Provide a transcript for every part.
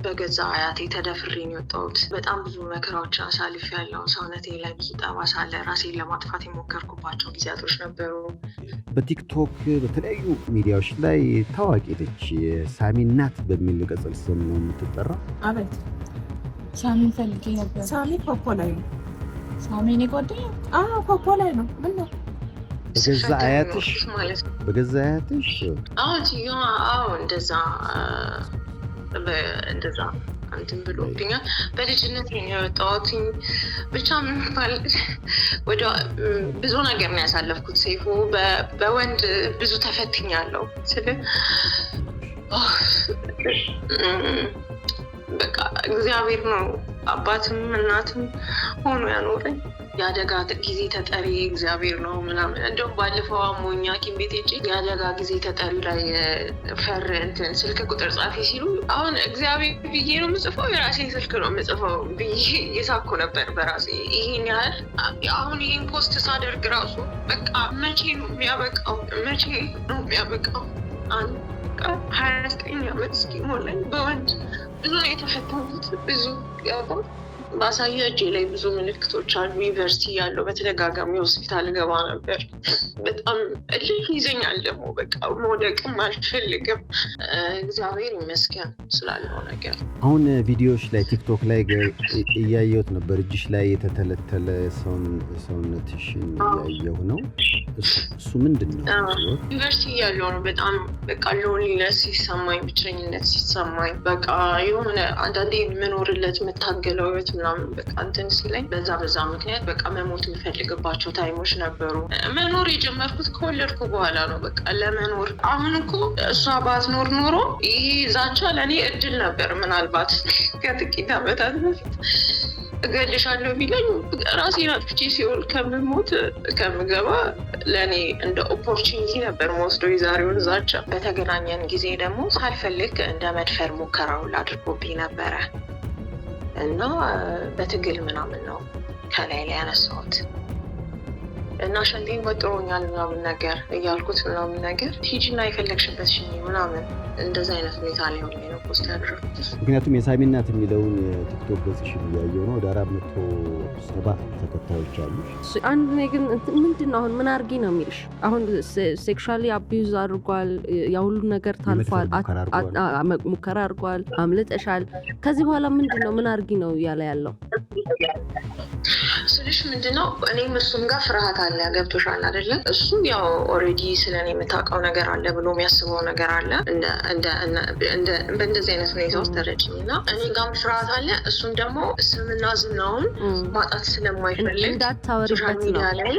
በገዛ አያቴ ተደፍሬ ነው የወጣሁት። በጣም ብዙ መከራዎችን አሳልፌያለሁ። ሰውነቴ ላይ ብዙ ጠባሳ አለ። ራሴን ለማጥፋት የሞከርኩባቸው ጊዜያቶች ነበሩ። በቲክቶክ በተለያዩ ሚዲያዎች ላይ ታዋቂ ነች። የሳሚ እናት በሚል ቅጽል ስም ነው የምትጠራው። አቤት። ሳሚን ፈልጌ ነበር። ሳሚ ፖፖ ላይ ነው። ሳሚ እኔ ጓደኛ? አዎ፣ ፖፖ ላይ ነው። ምን ነው? በገዛ አያትሽ? ማለት ነው። በገዛ አያትሽ? አዎ ትዮዋ፣ አዎ፣ እንደዛ እንትን ብሎብኛል። በልጅነት ነው የወጣሁት። ብቻ ምን ወደ ብዙ ነገር ነው ያሳለፍኩት። ሰይፉ፣ በወንድ ብዙ ተፈትኛለሁ ስል በቃ እግዚአብሔር ነው አባትም እናትም ሆኖ ያኖረኝ። የአደጋ ጊዜ ተጠሪ እግዚአብሔር ነው ምናምን። እንደውም ባለፈው አሞኝ ሐኪም ቤት ሄጄ የአደጋ ጊዜ ተጠሪ ላይ ፈር እንትን ስልክ ቁጥር ጻፊ ሲሉ አሁን እግዚአብሔር ብዬ ነው የምጽፈው፣ የራሴን ስልክ ነው የምጽፈው ብዬ እየሳኩ ነበር በራሴ። ይሄን ያህል አሁን ይሄን post ሳደርግ ራሱ በቃ መቼ ነው የሚያበቃው? መቼ ነው የሚያበቃው? አንድ 29 ዓመት እስኪሞላኝ በወንድ ብዙ ነው የተፈተንኩት። ብዙ ያው ባሳየ እጄ ላይ ብዙ ምልክቶች አሉ። ዩኒቨርሲቲ ያለው በተደጋጋሚ ሆስፒታል ገባ ነበር። በጣም እልህ ይዘኛል ደግሞ፣ በቃ መውደቅም አልፈልግም። እግዚአብሔር ይመስገን ስላለው ነገር። አሁን ቪዲዮዎች ላይ ቲክቶክ ላይ እያየሁት ነበር። እጅሽ ላይ የተተለተለ ሰውነትሽን እያየሁ ነው። እሱ ምንድን ነው? ዩኒቨርሲቲ እያለሁ ነው በጣም በቃ loneliness ሲሰማኝ፣ ብቸኝነት ሲሰማኝ፣ በቃ የሆነ አንዳንዴ የምኖርለት የምታገለው ህይወት ምናምን በቃ እንትን ሲለኝ በዛ ምክንያት በቃ መሞት የምፈልግባቸው time ኦች ነበሩ። መኖር የጀመርኩት ከወለድኩ በኋላ ነው። በቃ ለመኖር አሁን እኮ እሷ ባትኖር ኖሮ ይህ ዛቻ ለእኔ እድል ነበር። ምናልባት ከጥቂት ዓመታት በፊት እገልሻለሁ ቢለኝ ራሴን አጥፍቼ ሲኦል ከምሞት ከምገባ ለእኔ እንደ opportunity ነበር መወስደው የዛሬውን ዛቻ። በተገናኘን ጊዜ ደግሞ ሳልፈልግ እንደ መድፈር ሙከራውን አድርጎብኝ ነበረ እና በትግል ምናምን ነው ከላይ ላይ ያነሳሁት እና ሸንቴን ወጥሮኛል ምናምን ነገር እያልኩት ምናምን ነገር ሂጂና የፈለግሽበት ሽኝ ምናምን እንደዚ አይነት ሁኔታ ላይ ሆኜ ነው post ያደረኩት። ምክንያቱም የሳሚ እናት የሚለውን የቲክቶክ ገጽሽን እያየሁ ነው። ወደ 470 ተከታዮች አሉ። አንድ እኔ ግን ምንድን ነው አሁን ምን አርጊ ነው የሚልሽ? አሁን sexually abuse አድርጓል፣ ያ ሁሉ ነገር ታልፏል፣ ሙከራ አድርጓል፣ አምልጠሻል። ከዚህ በኋላ ምንድን ነው ምን አርጊ ነው እያለ ያለው? ስልሽ ምንድነው፣ እኔም እሱም ጋር ፍርሃት አለ። ገብቶሻል አይደለም? እሱ ያው already ስለ እኔ የምታውቀው ነገር አለ ብሎ የሚያስበው ነገር አለ። በእንደዚህ አይነት ሁኔታ ውስጥ ተረጭኝ እና እኔ ጋርም ፍርሃት አለ። እሱም ደግሞ ስምና ዝናውን ማጣት ስለማይፈልግ social media ላይ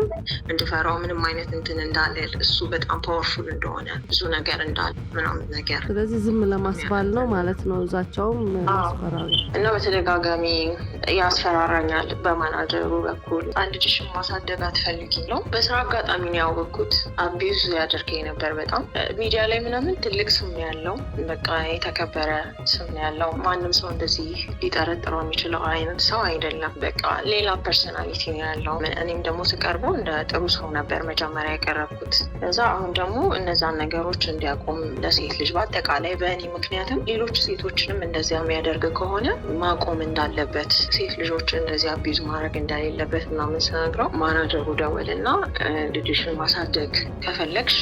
እንድፈራው፣ ምንም አይነት እንትን እንዳልል፣ እሱ በጣም powerful እንደሆነ፣ ብዙ ነገር እንዳለ ምናምን ነገር። ስለዚህ ዝም ለማስባል ነው ማለት ነው። እዛቸውም ማስፈራሪ። እና በተደጋጋሚ ያስፈራራኛል በማናጀሩ በኩል። አንድ ልጅሽን ማሳደግ አትፈልጊ ነው። በስራ አጋጣሚ ነው ያወቅኩት። Abuse ያደርገኝ ነበር በጣም። ሚዲያ ላይ ምናምን ትልቅ ስም ነው ያለው። በቃ የተከበረ ስም ነው ያለው። ማንም ሰው እንደዚህ ሊጠረጥረው የሚችለው አይነት ሰው አይደለም። በቃ ሌላ personality ነው ያለው። እኔም ደግሞ ስቀርበው እንደ ጥሩ ሰው ነበር መጀመሪያ የቀረብኩት። እዛ አሁን ደግሞ እነዛን ነገሮች እንዲያቆም፣ ለሴት ልጅ በአጠቃላይ በእኔ ምክንያትም ሌሎች ሴቶችንም እንደዚያ የሚያደርግ ከሆነ ማቆም እንዳለበት፣ ሴት ልጆች እንደዚህ abuse ማድረግ እንደሌለበት ምናምን ስነግረው ማናጀሩ ደወልና ልጅሽን ማሳደግ ከፈለግሽ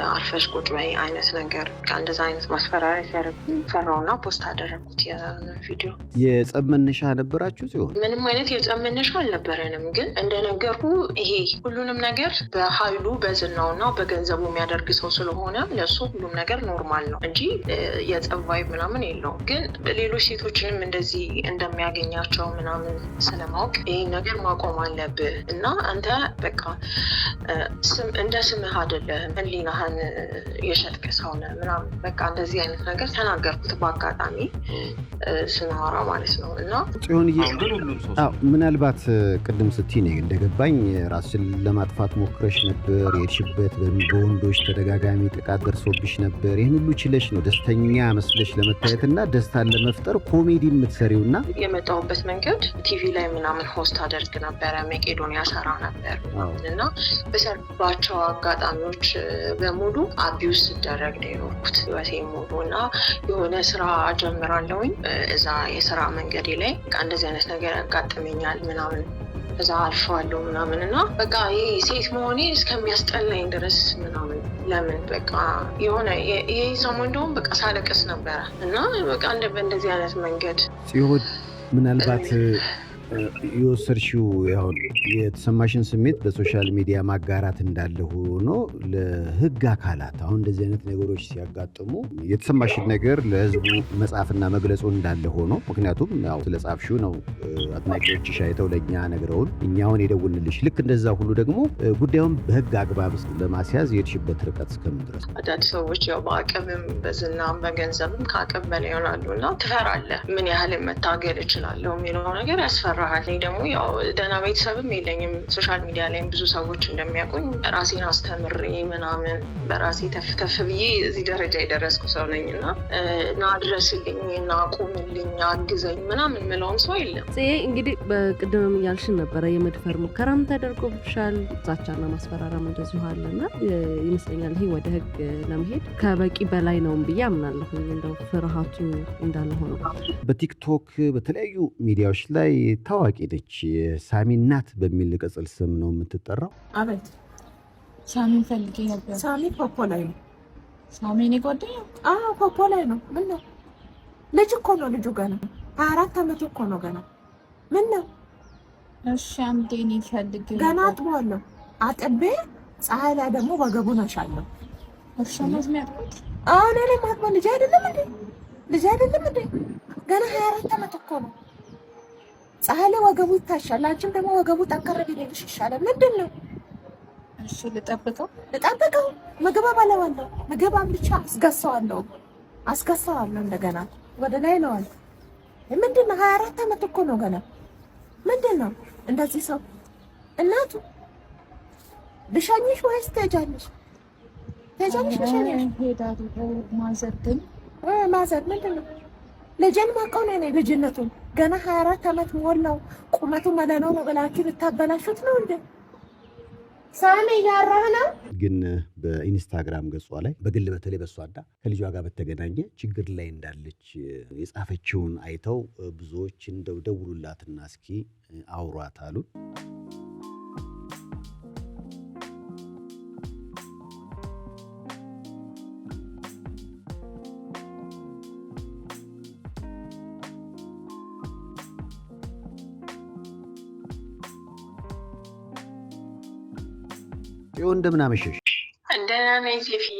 አርፈሽ ቁጭ በይ አይነት ነገር፣ እንደዛ አይነት ማስፈራሪያ ሲያደርጉ ፈራውና post አደረግኩት ቪዲዮ። የጸብ መነሻ ነበራችሁ ሲሆን? ምንም አይነት የጸብ መነሻ አልነበረንም። ግን እንደነገርኩ ይሄ ሁሉንም ነገር በኃይሉ በዝናውና በገንዘቡ የሚያደርግ ሰው ስለሆነ ለእሱ ሁሉም ነገር normal ነው እንጂ የጸብ vibe ምናምን የለውም። ግን ሌሎች ሴቶችንም እንደዚህ እንደሚያገኛቸው ምናምን ስለማወቅ ይህን ነገር ማቆም አለብህ እና አንተ በቃ እንደ ስምህ አይደለህም፣ ህሊናህን የሸጥክ ሰው ነህ ምናምን በቃ እንደዚህ አይነት ነገር ተናገርኩት በአጋጣሚ። ስናወራ ማለት ነው። እና ጽዮንዬ፣ አሁን ግን ሁሉም ሰው አዎ፣ ምናልባት ቅድም ስትይ እኔ እንደገባኝ ራስሽን ለማጥፋት ሞክረሽ ነበር። የሄድሽበት በወንዶች ተደጋጋሚ ጥቃት ደርሶብሽ ነበር። ይህን ሁሉ ችለሽ ነው ደስተኛ መስለሽ ለመታየትና ደስታን ለመፍጠር ኮሜዲ የምትሰሪውና የመጣሁበት መንገድ ቲቪ ላይ ምናምን host አደርግ ነበረ፣ መቄዶንያ ሰራ ነበር እና በሰራሁባቸው አጋጣሚዎች በሙሉ abuse ስደረግ ነው የኖርኩት ህይወቴ ሙሉ። እና የሆነ ስራ ጀምራለሁኝ፣ እዛ የስራ መንገዴ ላይ በቃ እንደዚህ አይነት ነገር ያጋጥመኛል ምናምን፣ እዛ አልፈዋለሁ ምናምን። እና በቃ ይሄ ሴት መሆኔ እስከሚያስጠላኝ ድረስ ምናምን፣ ለምን በቃ የሆነ ይሄ ሰሞን እንደውም በቃ ሳለቅስ ነበረ። እና በቃ በእንደዚህ አይነት መንገድ ጽዮን፣ ምናልባት የወሰድሽው ያው የተሰማሽን ስሜት በ social media ማጋራት እንዳለ ሆኖ ለህግ አካላት አሁን እንደዚህ አይነት ነገሮች ሲያጋጥሙ የተሰማሽን ነገር ለህዝቡ መጻፍና መግለጹ እንዳለ ሆኖ፣ ምክንያቱም ያው ስለጻፍሽው ነው አድናቂዎችሽ አይተው ለእኛ ነግረውን እኛ አሁን የደውልንልሽ። ልክ እንደዛ ሁሉ ደግሞ ጉዳዩን በህግ አግባብ ለማስያዝ የሄድሽበት ርቀት እስከምን ድረስ? አንዳንድ ሰዎች ያው በአቅምም በዝናም በገንዘብም ከአቅም በላይ ይሆናሉ እና ትፈራለህ። ምን ያህል መታገል እችላለሁ የሚለው ነገር ያስፈራሃል። እኔ ደግሞ ያው ደህና ቤተሰብም የለኝም። Social media ላይም ብዙ ሰዎች እንደሚያውቁኝ ራሴን አስተምሬ ምናምን በራሴ ተፍ ተፍ ብዬ እዚህ ደረጃ የደረስኩ ሰው ነኝ። እና ና ድረስልኝ እና አቁምልኝ፣ አግዘኝ ምናምን ምለውም ሰው የለም። ጽዬ፣ እንግዲህ በቅድምም እያልሽን ነበረ፣ የመድፈር ሙከራም ተደርጎብሻል፣ ዛቻና ማስፈራራም እንደዚሁ አለና ይመስለኛል ይሄ ወደ ህግ ለመሄድ ከበቂ በላይ ነው ብዬ አምናለሁ። እንደው ፍርሃቱ እንዳለ ሆኖ በቲክቶክ በተለያዩ ሚዲያዎች ላይ ታዋቂ ነች። ሳሚ እናት በሚል ቅጽል ስም ነው የምትጠራው። አቤት። ሳሚን ፈልጌ ነበር። ሳሚ ፖፖ ላይ ነው። ሳሚ የኔ ጓደኛ? አዎ፣ ፖፖ ላይ ነው። ምን ነው? ልጅ እኮ ነው ልጁ፣ ገና 24 ዓመቱ እኮ ነው ገና። ምን ነው? እሺ፣ አንዴ እኔ ፈልጌ ገና ነበር። አጥበዋለሁ። አጥቤ ፀሐይ ላይ ደግሞ ወገቡን አሻለሁ። እርሶ ነው የሚያጥቡት? አሁን እኔ ማጥበው ልጅ አይደለም እንዴ? ልጅ አይደለም እንዴ? ገና 24 ዓመት እኮ ነው። ፀሐይ ላይ ወገቡ ይታሻል። አንቺም ደግሞ ወገቡ ጠንከር ቢልልሽ ይሻላል። ምንድን ነው? እሺ፣ ልጠብቀው። ልጠብቀው? ምግብ አበላዋለሁ። ምግብ አብልቼ አስገሳዋለሁ፣ አስገሳዋለሁ። እንደገና ወደ ላይ ለዋል። ምንድን ነው? 24 ዓመት እኮ ነው ገና። ምንድን ነው እንደዚህ ሰው እናቱ? ልሸኝሽ ወይስ ትሄጃለሽ? ትሄጃለሽ? ልሸኝሽ? ሄዳለሁ። Mother ግን Mother ምንድን ነው? ልጄን ማውቀው ነው እኔ ልጅነቱን። ገና 24 ዓመት ሞላው። ቁመቱ መለነው ነው ብላችሁ ልታበላሹት ነው እንዴ? ሳሚ፣ እያወራህ ነው? ግን በኢንስታግራም ገጿ ላይ በግል በተለይ በሷና ከልጇ ጋር በተገናኘ ችግር ላይ እንዳለች የጻፈችውን አይተው ብዙዎች እንደው ደውሉላትና እስኪ አውሯት አሉን። ጽዮን፣ እንደምን አመሸሽ? ደህና ነኝ ሴፍዬ።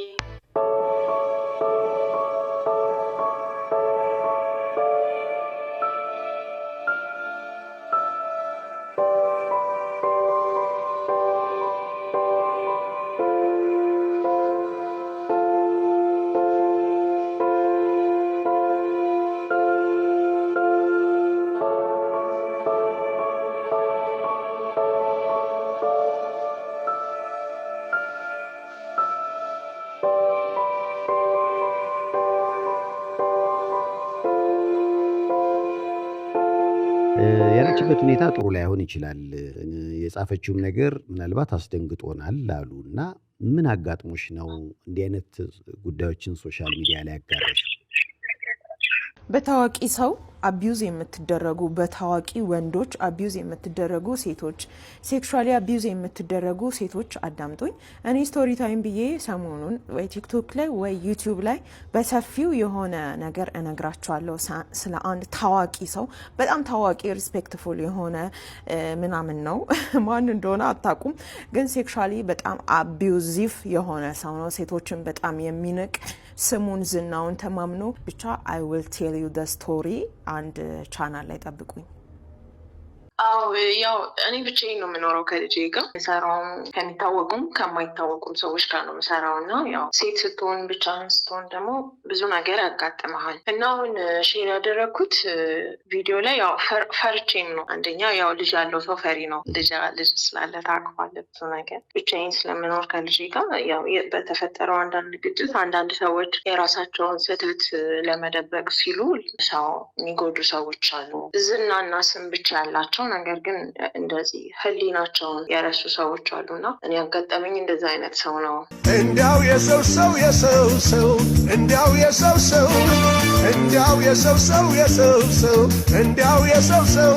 ያለችበት ሁኔታ ጥሩ ላይሆን ይችላል። የጻፈችውም ነገር ምናልባት አስደንግጦናል አሉ። እና ምን አጋጥሞሽ ነው እንዲህ አይነት ጉዳዮችን social media ላይ ያጋራሽ? በታዋቂ ሰው abuse የምትደረጉ፣ በታዋቂ ወንዶች abuse የምትደረጉ ሴቶች፣ sexually abuse የምትደረጉ ሴቶች አዳምጡኝ። እኔ story time ብዬ ሰሞኑን ወይ ቲክቶክ ላይ ወይ ዩቲዩብ ላይ በሰፊው የሆነ ነገር እነግራችኋለሁ ስለ አንድ ታዋቂ ሰው፣ በጣም ታዋቂ respectful የሆነ ምናምን ነው። ማን እንደሆነ አታውቁም፣ ግን sexually በጣም abusive የሆነ ሰው ነው። ሴቶችን በጣም የሚንቅ፣ ስሙን ዝናውን ተማምኖ። ብቻ I will tell you the story። አንድ ቻናል ላይ ጠብቁኝ። አዎ፣ ያው እኔ ብቻዬን ነው የምኖረው ከልጄ ጋር። የምሰራውም ከሚታወቁም ከማይታወቁም ሰዎች ጋር ነው የምሰራው። እና ያው ሴት ስትሆን፣ ብቻህን ስትሆን ደግሞ ብዙ ነገር ያጋጥመሃል። እና አሁን share ያደረግኩት ቪዲዮ ላይ ያው ፈርቼም ነው። አንደኛ ያው ልጅ ያለው ሰው ፈሪ ነው። ልጅ ስላለ ታውቀዋለህ ብዙ ነገር። ብቻዬን ስለምኖር ከልጄ ጋር ያው በተፈጠረው አንዳንድ ግጭት አንዳንድ ሰዎች የራሳቸውን ስህተት ለመደበቅ ሲሉ ሰው የሚጎዱ ሰዎች አሉ። ዝናና ስም ብቻ ያላቸው ነገር ግን እንደዚህ ሕሊናቸውን የረሱ ሰዎች አሉና እኔ ያጋጠመኝ እንደዚ አይነት ሰው ነው። እንዲያው የሰው ሰው፣ የሰው ሰው፣ እንዲያው የሰው ሰው፣ እንዲያው የሰው ሰው፣ የሰው ሰው፣ እንዲያው የሰው ሰው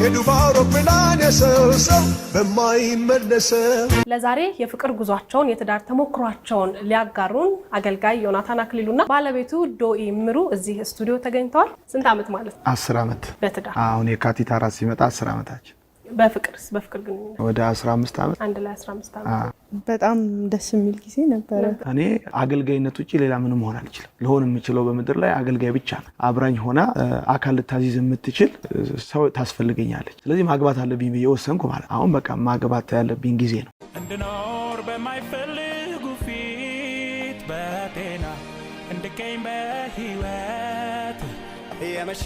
ሄዱ በአውሮፕላን የሰው ሰው በማይመለሰው። ለዛሬ የፍቅር ጉዟቸውን፣ የትዳር ተሞክሯቸውን ሊያጋሩን አገልጋይ ዮናታን አክሊሉና ባለቤቱ ዶኢ ምሩ እዚህ ስቱዲዮ ተገኝተዋል። ስንት ዓመት ማለት ነው? 10 ዓመት። በትዳር? አሁን የካቲት 4 ሲመጣ 10 ዓመታችን። በፍቅርስ፣ በፍቅር ግንኙነት? ወደ 15 ዓመት። አንድ ላይ 15 ዓመት። በጣም ደስ የሚል ጊዜ ነበረ። እኔ አገልጋይነት ውጭ ሌላ ምንም መሆን አልችልም። ልሆን የምችለው በምድር ላይ አገልጋይ ብቻ ነው። አብራኝ ሆና አካል ልታዚዝ የምትችል ሰው ታስፈልገኛለች። ስለዚህ ማግባት አለብኝ ብዬ ወሰንኩ ማለት አሁን በቃ ማግባት ያለብኝ ጊዜ ነው። እንድኖር በማይፈልጉ ፊት በጤና እንድገኝ በሕይወት። የመሸ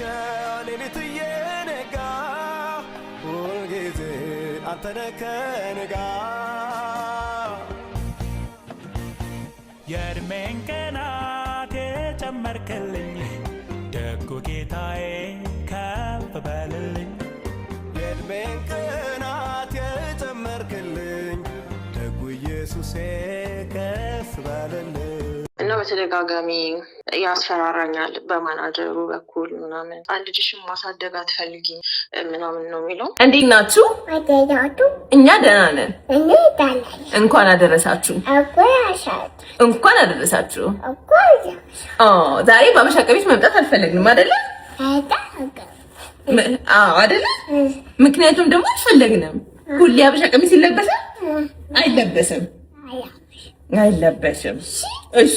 ሌሊት እየነጋ ሁልጊዜ አንተነህ ከኔ ጋር። የእድሜን ቀናት የጨመርክልኝ ደጉ ጌታዬ ከፍ በልልኝ። የዕድሜን ቀናት የጨመርክልኝ ደጉ ኢየሱሴ ከፍ በልልኝ። እና በተደጋጋሚ ያስፈራራኛል በማናጀሩ በኩል ምናምን። አንድ ልጅሽን ማሳደግ አትፈልጊም ምናምን ነው የሚለው። እንዴት ናችሁ? እኛ ደህና ነን። እንኳን አደረሳችሁ። እንኳን አደረሳችሁ። ዛሬ በአበሻ ቀሚስ መምጣት አልፈለግንም አይደለ? አዎ አይደለ? ምክንያቱም ደግሞ አልፈለግንም። ሁሌ አበሻ ቀሚስ ይለበሳል? አይለበስም፣ አይለበስም። እሺ፣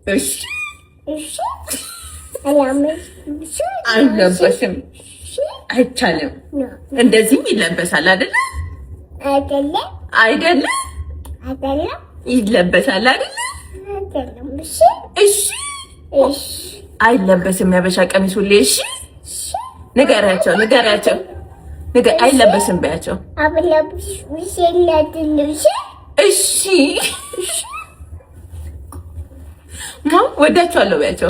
እሺ፣ አይለበስም፣ አይቻልም። እንደዚህም ይለበሳል አይደለ? አይደለ? ይለበሳል አይደለ? እሺ፣ አይለበስም ያበሻ ቀሚስ ሁሌ። እሺ፣ ንገሪያቸው፣ ንገሪያቸው፣ አይለበስም በያቸው። እሺ፣ ወዳችኋለሁ በያቸው።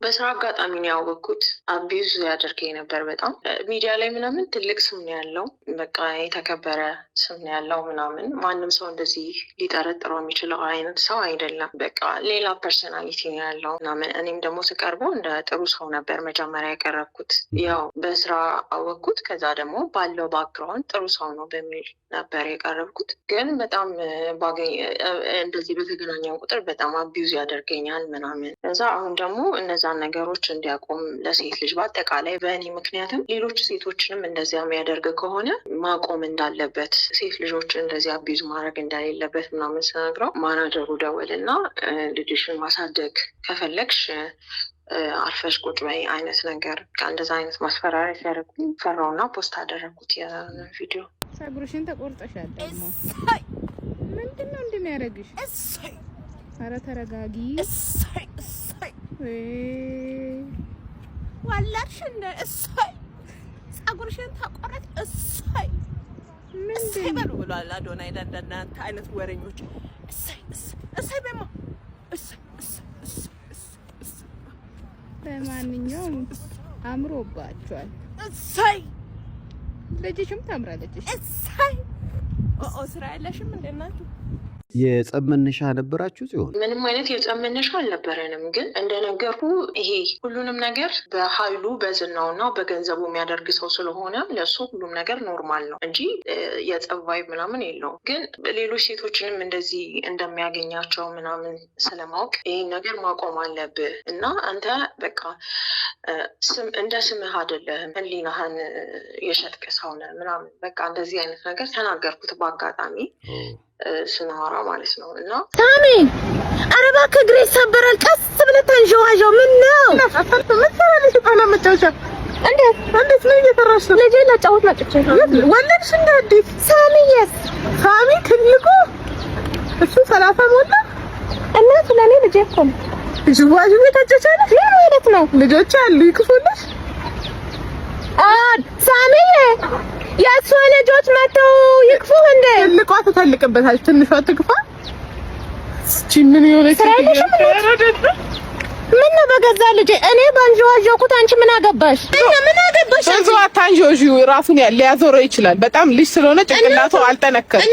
በስራ አጋጣሚ ነው ያወቅኩት። Abuse ያደርገኝ ነበር በጣም። ሚዲያ ላይ ምናምን ትልቅ ስም ነው ያለው፣ በቃ የተከበረ ስም ነው ያለው ምናምን። ማንም ሰው እንደዚህ ሊጠረጥረው የሚችለው አይነት ሰው አይደለም። በቃ ሌላ personality ነው ያለው ምናምን። እኔም ደግሞ ስቀርበው እንደ ጥሩ ሰው ነበር መጀመሪያ የቀረብኩት። ያው በስራ አወቅኩት። ከዛ ደግሞ ባለው background ጥሩ ሰው ነው በሚል ነበር የቀረብኩት። ግን በጣም እንደዚህ በተገናኘን ቁጥር በጣም abuse ያደርገኛል ምናምን። ከዛ አሁን ደግሞ እነዛን ነገሮች እንዲያቆም፣ ለሴት ልጅ በአጠቃላይ በእኔ ምክንያትም ሌሎች ሴቶችንም እንደዚያ የሚያደርግ ከሆነ ማቆም እንዳለበት፣ ሴት ልጆች እንደዚህ abuse ማድረግ እንደሌለበት ምናምን ስነግረው ማናጀሩ ደወልና ልጅሽን ማሳደግ ከፈለግሽ አርፈሽ ቁጭ በይ አይነት ነገር፣ እንደዛ አይነት ማስፈራሪያ ሲያደርጉኝ ፈራውና post አደረግኩት ያንን ቪዲዮ። ፀጉርሽን ተቆርጠሻል ደግሞ፣ ምንድን ነው እንደሚያደርግሽ? ኧረ ተረጋጊ። ዋላድሽ እንደ እሰይ ፀጉርሽን ተቆረጥ፣ እሰይ እሰይ በሉ ብሏል አዶናይ። ለእንደናንተ አይነት ወሬኞች እሰይ እሰይ በማ እሰይ እሰይ እሰይ። ለማንኛውም አምሮባቸዋል። እሰይ። ልጅሽም ታምራለች። እሰይ። ኦ፣ ስራ የለሽም እንዴ እናቱ? የጸብ መነሻ ነበራችሁ ጽዮን? ምንም አይነት የጸብ መነሻ አልነበረንም። ግን እንደነገርኩ ይሄ ሁሉንም ነገር በኃይሉ በዝናውና በገንዘቡ የሚያደርግ ሰው ስለሆነ ለእሱ ሁሉም ነገር normal ነው እንጂ የጸብ vibe ምናምን የለውም። ግን ሌሎች ሴቶችንም እንደዚህ እንደሚያገኛቸው ምናምን ስለማወቅ ይህን ነገር ማቆም አለብህ እና አንተ በቃ እንደ ስምህ አይደለህም፣ ሕሊናህን የሸጥክ ሰው ነህ ምናምን በቃ እንደዚህ አይነት ነገር ተናገርኩት በአጋጣሚ ስናወራ ማለት ነው። እና ሳሚ፣ ኧረ እባክህ እግሬ ይሰበራል። ቀስ ብለህ ተንዠዋዠው። ምን ነው? ምን ትሰራለሽ? ህፃናት መጫወቻ። እንዴት? እንዴት ነው እየሰራሽ ነው? ልጄን ላጫውት መጥቼ ነው። ወለድሽ እንደ አዲስ? ሳሚዬስ? ሳሚ ትልቁ እሱ 30 ሞላ። እናቱ ለእኔ ልጄ እኮ ነው። ዥዋዥዌ ታጫውቻለሽ? ምን ማለት ነው? ልጆች አሉ ይክፉልሽ። ሳሚዬ፣ የእሷ ልጆች መጥተው ይክፉህ እንዴ? ትልቋ ትተልቅበታለች፣ ትንሿ ትግፋ። እቺ ምን የሆነች? ስራ የለሽም? ምን ነው በገዛ ልጄ እኔ ባንዠዋዠኩት አንቺ ምን አገባሽ? ምን አገባሽ? ብዙ አታንዠውዢው፣ ራሱን ሊያዞረው ይችላል። በጣም ልጅ ስለሆነ ጭንቅላቱ አልጠነከረም።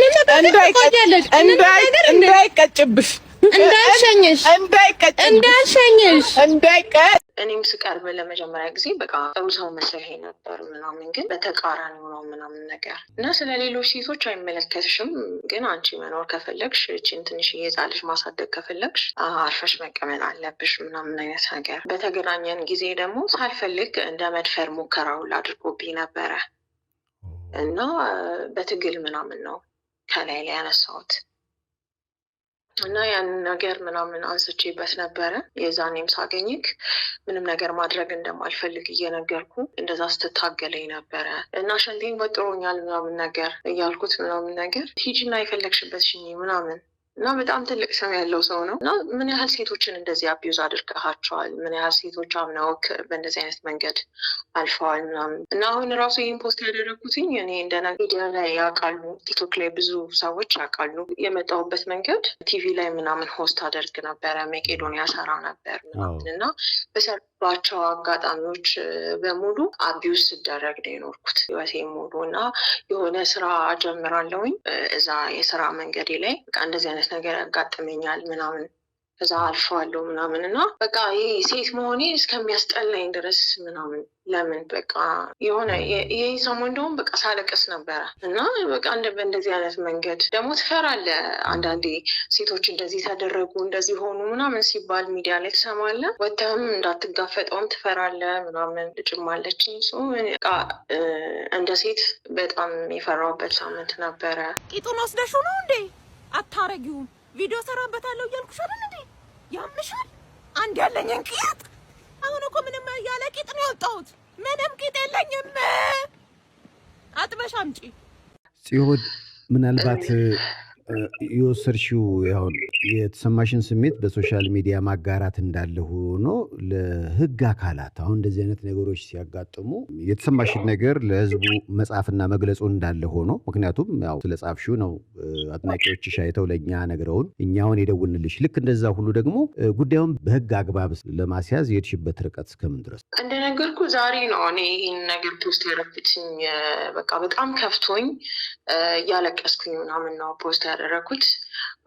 እንዳይቀጭብሽ። እንዳልሸኝሽ። እንዳይቀጭብሽ። እንዳልሸኝሽ። እንዳይቀጭ። እኔም ስቀርብ ለመጀመሪያ ጊዜ በቃ ጥሩ ሰው መስለኸኝ ነበር ምናምን፣ ግን በተቃራኒው ነው ምናምን ነገር። እና ስለ ሌሎች ሴቶች አይመለከትሽም፣ ግን አንቺ መኖር ከፈለግሽ፣ እቺን ትንሽዬ ሕፃን ልጅ ማሳደግ ከፈለግሽ አርፈሽ መቀመጥ አለብሽ ምናምን አይነት ነገር። በተገናኘን ጊዜ ደግሞ ሳልፈልግ እንደ መድፈር ሙከራ ሁላ አድርጎብኝ ነበረ እና በትግል ምናምን ነው ከላይ ላይ ያነሳሁት እና ያንን ነገር ምናምን አንስቼበት ነበረ። የዛኔም ሳገኝክ ምንም ነገር ማድረግ እንደማልፈልግ እየነገርኩ እንደዛ ስትታገለኝ ነበረ እና ሸንቴን ወጥሮኛል ምናምን ነገር እያልኩት ምናምን ነገር ሂጂና የፈለግሽበት ሽኚ ምናምን። እና በጣም ትልቅ ስም ያለው ሰው ነው እና ምን ያህል ሴቶችን እንደዚህ abuse አድርገሃቸዋል? ምን ያህል ሴቶች አምነውክ በእንደዚህ አይነት መንገድ አልፈዋል ምናምን። እና አሁን ራሱ ይህን post ያደረግኩትኝ እኔ እንደ ሚዲያ ላይ ያውቃሉ፣ ቲክቶክ ላይ ብዙ ሰዎች ያውቃሉ። የመጣሁበት መንገድ ቲቪ ላይ ምናምን host አደርግ ነበረ፣ መቄዶንያ ሰራ ነበር ምናምን። እና በሰራባቸው አጋጣሚዎች በሙሉ abuse ስደረግ ነው የኖርኩት ህይወቴ ሙሉ። እና የሆነ ስራ ጀምራለሁኝ፣ እዛ የስራ መንገዴ ላይ በቃ እንደዚህ አይነት ነገር ያጋጥመኛል ምናምን፣ ከዛ አልፈዋለሁ ምናምን። እና በቃ ይሄ ሴት መሆኔ እስከሚያስጠላኝ ድረስ ምናምን። ለምን በቃ የሆነ ይህ ሰሞን እንደውም በቃ ሳለቅስ ነበረ። እና በቃ በእንደዚህ አይነት መንገድ ደግሞ ትፈራለህ። አንዳንዴ ሴቶች እንደዚህ ተደረጉ፣ እንደዚህ ሆኑ ምናምን ሲባል ሚዲያ ላይ ትሰማለህ። ወጥተህም እንዳትጋፈጠውም ትፈራለህ ምናምን። ልጅም አለችኝ። በቃ እንደ ሴት በጣም የፈራሁበት ሳምንት ነበረ። ቂጡን ወስደሽው ነው እንዴ? አታረጊውም። ቪዲዮ ሰራበታለሁ እያልኩሽ አይደል እንዴ? ያምሻል። አንድ ያለኝን ቂጥ፣ አሁን እኮ ምንም ያለ ቂጥ ነው የወጣሁት። ምንም ቂጥ የለኝም። አጥበሽ አምጪ። ጽዮን፣ ምናልባት የወሰድሽው አሁን የተሰማሽን ስሜት በ social media ማጋራት እንዳለ ሆኖ ለሕግ አካላት አሁን እንደዚህ አይነት ነገሮች ሲያጋጥሙ የተሰማሽን ነገር ለሕዝቡ መጻፍና መግለጹ እንዳለ ሆኖ፣ ምክንያቱም ያው ስለ ጻፍሽው ነው አድናቂዎችሽ አይተው ለእኛ ነግረውን እኛ አሁን የደውልንልሽ። ልክ እንደዛ ሁሉ ደግሞ ጉዳዩን በሕግ አግባብ ለማስያዝ የሄድሽበት ርቀት እስከምን ድረስ? እንደነገርኩ ዛሬ ነው እኔ ይህን ነገር post ያደረኩትኝ። በቃ በጣም ከፍቶኝ እያለቀስኩኝ ምናምን ነው post ያደረኩት።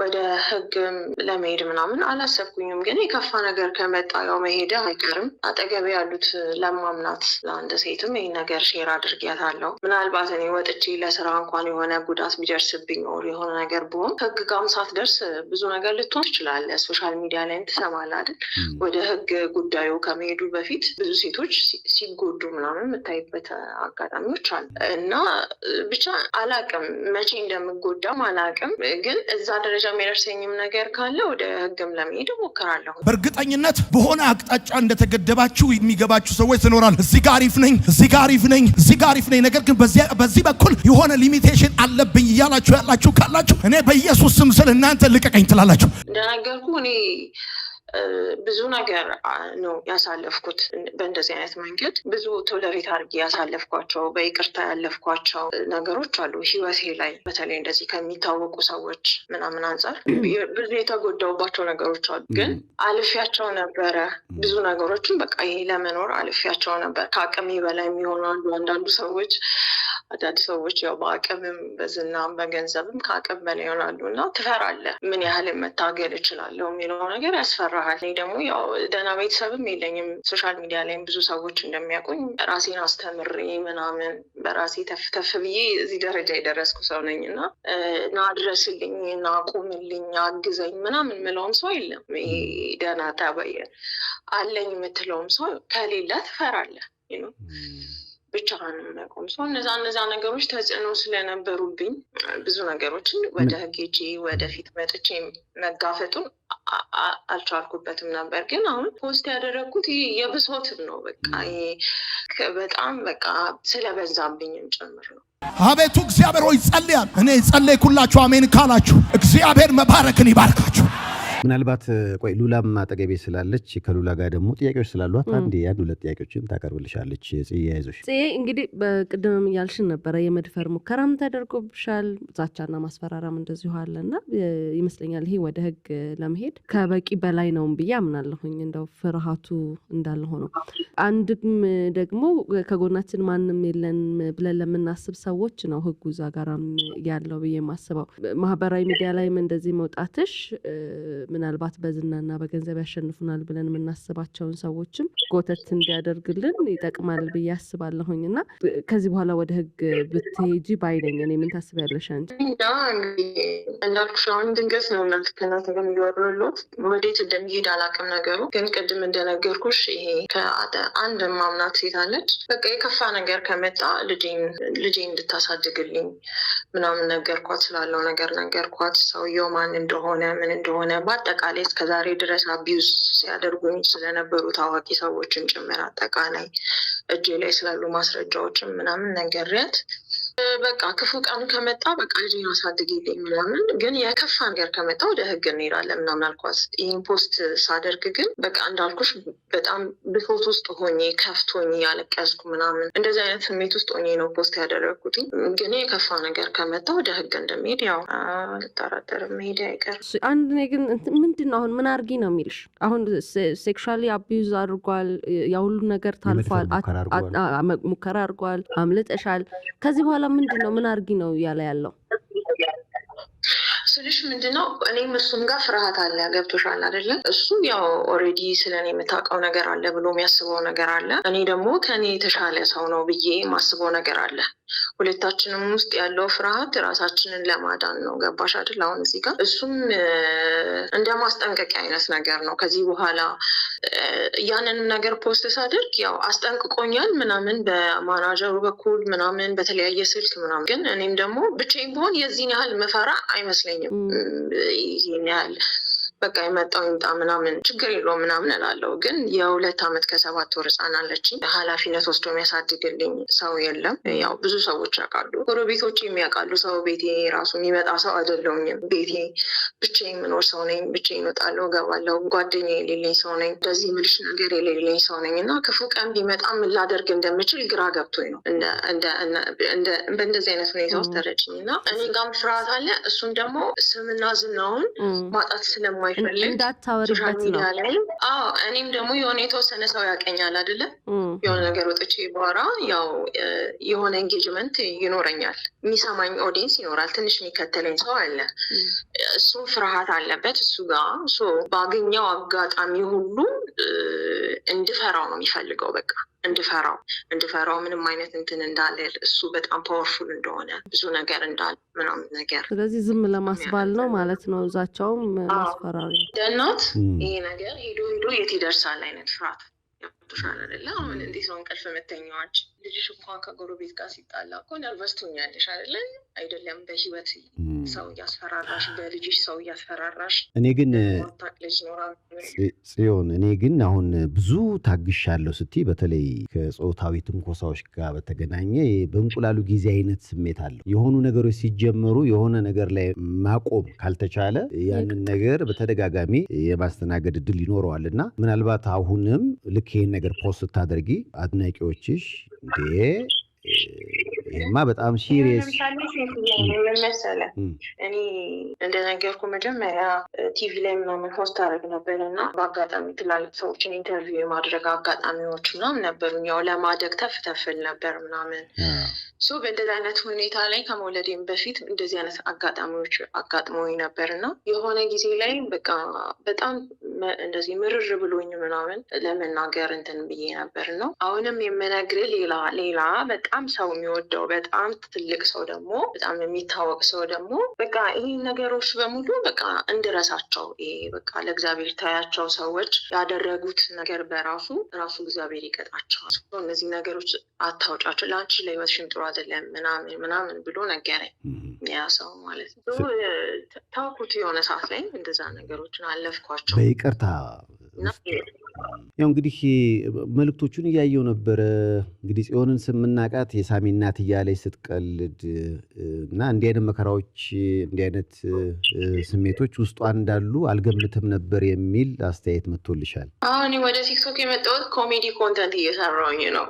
ወደ ህግም ለመሄድ ምናምን አላሰብኩኝም። ግን የከፋ ነገር ከመጣ ያው መሄድ አይቀርም። አጠገቤ ያሉት ለማምናት ለአንድ ሴትም ይህን ነገር share አድርጊያታለሁ። ምናልባት እኔ ወጥቼ ለስራ እንኳን የሆነ ጉዳት ቢደርስብኝ or የሆነ ነገር ብሆን ህግ ጋርም ሳትደርስ ብዙ ነገር ልትሆን ትችላለህ። Social media ላይም ትሰማለህ አይደል? ወደ ህግ ጉዳዩ ከመሄዱ በፊት ብዙ ሴቶች ሲጎዱ ምናምን የምታይበት አጋጣሚዎች አሉ። እና ብቻ አላቅም፣ መቼ እንደምጎዳም አላቅም። ግን እዛ ደረጃ የሚደርሰኝም ነገር ካለ ወደ ህግም ለመሄድ እሞክራለሁ። በእርግጠኝነት በሆነ አቅጣጫ እንደተገደባችሁ የሚገባችሁ ሰዎች ትኖራል። እዚህ ጋር አሪፍ ነኝ፣ እዚህ ጋር አሪፍ ነኝ፣ እዚህ ጋር አሪፍ ነኝ። ነገር ግን በዚህ በኩል የሆነ limitation አለብኝ እያላችሁ ያላችሁ ካላችሁ እኔ በኢየሱስ ስም ስል እናንተ ልቀቀኝ ትላላችሁ። እንደነገርኩ እኔ ብዙ ነገር ነው ያሳለፍኩት። በእንደዚህ አይነት መንገድ ብዙ tolerate አድርጌ ያሳለፍኳቸው፣ በይቅርታ ያለፍኳቸው ነገሮች አሉ ህይወቴ ላይ። በተለይ እንደዚህ ከሚታወቁ ሰዎች ምናምን አንጻር ብዙ የተጎዳሁባቸው ነገሮች አሉ። ግን አልፌያቸው ነበረ ብዙ ነገሮችን። በቃ ይሄ ለመኖር አልፌያቸው ነበር። ከአቅሜ በላይ የሚሆኑ አሉ አንዳንዱ ሰዎች። አንዳንድ ሰዎች ያው በአቅምም በዝናም በገንዘብም ከአቅም በላይ ይሆናሉ እና ትፈራለህ። ምን ያህል መታገል እችላለሁ የሚለው ነገር ያስፈራሃል። እኔ ደግሞ ያው ደህና ቤተሰብም የለኝም። Social media ላይም ብዙ ሰዎች እንደሚያውቁኝ ራሴን አስተምሬ ምናምን በራሴ ተፍ ተፍ ብዬ እዚህ ደረጃ የደረስኩ ሰው ነኝ እና ና ድረስልኝ፣ ና ቁምልኝ፣ አግዘኝ ምናምን ምለውም ሰው የለም። ይሄ ደህና ታበየ አለኝ የምትለውም ሰው ከሌለ ትፈራለህ። ብቻህን መቆም ሰው እነዛ ነገሮች ተጽዕኖ ስለነበሩብኝ ብዙ ነገሮችን ወደ ህግ ሄጄ ወደፊት መጥቼ መጋፈጡን አልቻልኩበትም ነበር። ግን አሁን post ያደረግኩት ይሄ የብሶትም ነው። በቃ ይሄ በጣም በቃ ስለበዛብኝም ጭምር ነው። አቤቱ እግዚአብሔር ሆይ ጸልያል። እኔ ጸለይኩላችሁ፣ አሜን ካላችሁ እግዚአብሔር መባረክን ይባርካችሁ። ምናልባት ቆይ ሉላም አጠገቤ ስላለች ከሉላ ጋር ደግሞ ጥያቄዎች ስላሏት አንድ ሁለት ጥያቄዎችን ታቀርብልሻለች። ጽዬ አይዞሽ። ጽዬ እንግዲህ በቅድምም እያልሽን ነበረ የመድፈር ሙከራም ተደርጎብሻል፣ ዛቻና ማስፈራራም እንደዚሁ አለና ይመስለኛል ይሄ ወደ ህግ ለመሄድ ከበቂ በላይ ነው ብዬ አምናለሁኝ። እንደው ፍርሃቱ እንዳለ ሆኖ አንድም ደግሞ ከጎናችን ማንም የለን ብለን ለምናስብ ሰዎች ነው ህጉ እዛ ጋራም ያለው ብዬ የማስበው። ማህበራዊ ሚዲያ ላይም እንደዚህ መውጣትሽ ምናልባት በዝናና በገንዘብ ያሸንፉናል ብለን የምናስባቸውን ሰዎችም ጎተት እንዲያደርግልን ይጠቅማል ብዬ አስባለሁኝ። እና ከዚህ በኋላ ወደ ህግ ብትሄጂ ባይነኝ። እኔ ምን ታስቢያለሽ አንቺ? እና እንዳልኩሽ አሁን ድንገት ነው እናንተ ከእናንተ ጋር የሚወሩት ወዴት እንደሚሄድ አላውቅም። ነገሩ ግን ቅድም እንደነገርኩሽ ይሄ ከአንድ ማምናት ሴት አለች። በቃ የከፋ ነገር ከመጣ ልጄን እንድታሳድግልኝ ምናምን ነገርኳት፣ ስላለው ነገር ነገርኳት። ሰውየው ማን እንደሆነ ምን እንደሆነ በአጠቃላይ እስከዛሬ ድረስ abuse ሲያደርጉኝ ስለነበሩ ታዋቂ ሰዎችም ጭምር አጠቃላይ እጄ ላይ ስላሉ ማስረጃዎችም ምናምን ነገሪያት። በቃ ክፉ ቀን ከመጣ በቃ ልጄን አሳድጊልኝ ምናምን፣ ግን የከፋ ነገር ከመጣ ወደ ህግ እንሄዳለን ምናምን አልኳት። ይህን post ሳደርግ ግን በቃ እንዳልኩሽ በጣም ብሶት ውስጥ ሆኜ ከፍቶኝ ያለቀስኩ ምናምን እንደዚህ አይነት ስሜት ውስጥ ሆኜ ነው post ያደረግኩት። ግን የከፋ ነገር ከመጣ ወደ ህግ እንደሚሄድ ያው አልጠራጠርም፣ መሄድ አይቀርም። አንድ እኔ ግን ምንድን ነው አሁን ምን አርጊ ነው የሚልሽ? አሁን sexually abuse አድርጓል፣ ያ ሁሉ ነገር ታልፏል፣ ሙከራ አድርጓል፣ አምልጠሻል። ከዚህ በኋላ ምንድን ነው ምን አርጊ ነው እያለ ያለው ስልሽ ምንድነው እኔም እሱም ጋር ፍርሃት አለ። ገብቶሻል አይደለም? እሱ ያው already ስለ እኔ የምታውቀው ነገር አለ ብሎ የሚያስበው ነገር አለ። እኔ ደግሞ ከእኔ የተሻለ ሰው ነው ብዬ የማስበው ነገር አለ። ሁለታችንም ውስጥ ያለው ፍርሃት ራሳችንን ለማዳን ነው። ገባሽ አይደል? አሁን እዚህ ጋር እሱም እንደ ማስጠንቀቂያ አይነት ነገር ነው። ከዚህ በኋላ ያንን ነገር post ሳደርግ ያው አስጠንቅቆኛል ምናምን በማናጀሩ በኩል ምናምን በተለያየ ስልክ ምናምን። ግን እኔም ደግሞ ብቻዬን ብሆን የዚህን ያህል መፈራ አይመስለኝም። ይህን ያህል በቃ የመጣው ይምጣ ምናምን ችግር የለውም ምናምን እላለሁ። ግን የ2 ዓመት ከ7 ወር ህፃን አለችኝ። ኃላፊነት ወስዶ የሚያሳድግልኝ ሰው የለም። ያው ብዙ ሰዎች ያውቃሉ፣ ጎረቤቶች የሚያውቃሉ። ሰው ቤቴ ራሱ የሚመጣ ሰው አይደለሁኝም። ቤቴ ብቻዬን የምኖር ሰው ነኝ። ብቻዬን እወጣለሁ እገባለሁ። ጓደኛ የሌለኝ ሰው ነኝ። እንደዚህ የምልሽ ነገር የሌለኝ ሰው ነኝ እና ክፉ ቀን ቢመጣ ምን ላደርግ እንደምችል ግራ ገብቶኝ ነው በእንደዚህ አይነት ሁኔታ ውስጥ ተረጅኝ እና እኔ ጋም ፍርሃት አለ። እሱም ደግሞ ስምና ዝናውን ማጣት ስለማይፈልግ እንዳታወሪበት ነው። አዎ እኔም ደግሞ የሆነ የተወሰነ ሰው ያውቀኛል አይደለ? የሆነ ነገር ወጥቼ በኋላ ያው የሆነ engagement ይኖረኛል፣ የሚሰማኝ audience ይኖራል፣ ትንሽ የሚከተለኝ ሰው አለ። እሱም ፍርሃት አለበት እሱ ጋር ባገኘው አጋጣሚ ሁሉ እንድፈራው ነው የሚፈልገው። በቃ እንድፈራው ምንም አይነት እንትን እንዳለ እሱ በጣም powerful እንደሆነ ብዙ ነገር እንዳለ ምናምን ነገር። ስለዚህ ዝም ለማስባል ነው ማለት ነው። እዛቸውም ማስፈራሪያ እናት ይሄ ነገር ሄዶ ሄዶ የት ይደርሳል አይነት ፍርሃት ገብቶሻል አይደለ? አሁን እንዴት ነው እንቅልፍ የምተኛዋች? ልጅሽ እንኳን ከጎረቤት ጋር ሲጣላ እኮ nervous ትሆኛለሽ አይደለ? አይደለም በህይወት ሰው እያስፈራራሽ፣ በልጅሽ ሰው እያስፈራራሽ። እኔ ግን ልጅ ኖራ ጽዮን፣ እኔ ግን አሁን ብዙ ታግሻለሁ ስትይ በተለይ ከጾታዊ ትንኮሳዎች ጋር በተገናኘ በእንቁላሉ ጊዜ አይነት ስሜት አለው። የሆኑ ነገሮች ሲጀመሩ የሆነ ነገር ላይ ማቆም ካልተቻለ ያንን ነገር በተደጋጋሚ የማስተናገድ እድል ይኖረዋል እና ምናልባት አሁንም ልክ ይሄን ነገር post ስታደርጊ አድናቂዎችሽ እንዴ ይሄማ በጣም serious። ለምሳሌ ምን መሰለህ፣ እኔ እንደነገርኩ መጀመሪያ ቲቪ ላይ ምናምን host አደረግ ነበር እና በአጋጣሚ ትላልቅ ሰዎችን interview የማድረግ አጋጣሚዎች ምናምን ነበሩኝ። ያው ለማደግ ተፍ ተፍል ነበር ምናምን። So በእንደዚህ አይነት ሁኔታ ላይ ከመውለዴም በፊት እንደዚህ አይነት አጋጣሚዎች አጋጥመውኝ ነበር እና የሆነ ጊዜ ላይ በቃ በጣም እንደዚህ ምርር ብሎኝ ምናምን ለመናገር እንትን ብዬ ነበር ነው። አሁንም የምነግርህ ሌላ ሌላ በጣም ሰው የሚወደው፣ በጣም ትልቅ ሰው ደግሞ፣ በጣም የሚታወቅ ሰው ደግሞ በቃ ይህን ነገሮች በሙሉ በቃ እንድረሳቸው፣ ይሄ በቃ ለእግዚአብሔር ታያቸው፣ ሰዎች ያደረጉት ነገር በራሱ ራሱ እግዚአብሔር ይቀጣቸዋል። እነዚህ ነገሮች አታውጫቸው፣ ለአንቺ ለህይወትሽም ጥሩ አይደለም ምናምን ምናምን ብሎ ነገረኝ ያ ሰው ማለት ነው። ታውኩት፣ የሆነ ሰዓት ላይ እንደዛ ነገሮችን አለፍኳቸው። በይቅርታ። ያው እንግዲህ መልእክቶቹን እያየው ነበረ። እንግዲህ ጽዮንን ስምናቃት የሳሚ እናት እያለች ስትቀልድ እና እንዲህ አይነት መከራዎች፣ እንዲህ አይነት ስሜቶች ውስጧ እንዳሉ አልገምትም ነበር የሚል አስተያየት መጥቶልሻል። አሁን ወደ ቲክቶክ የመጣሁት comedy content እየሰራሁኝ ነው።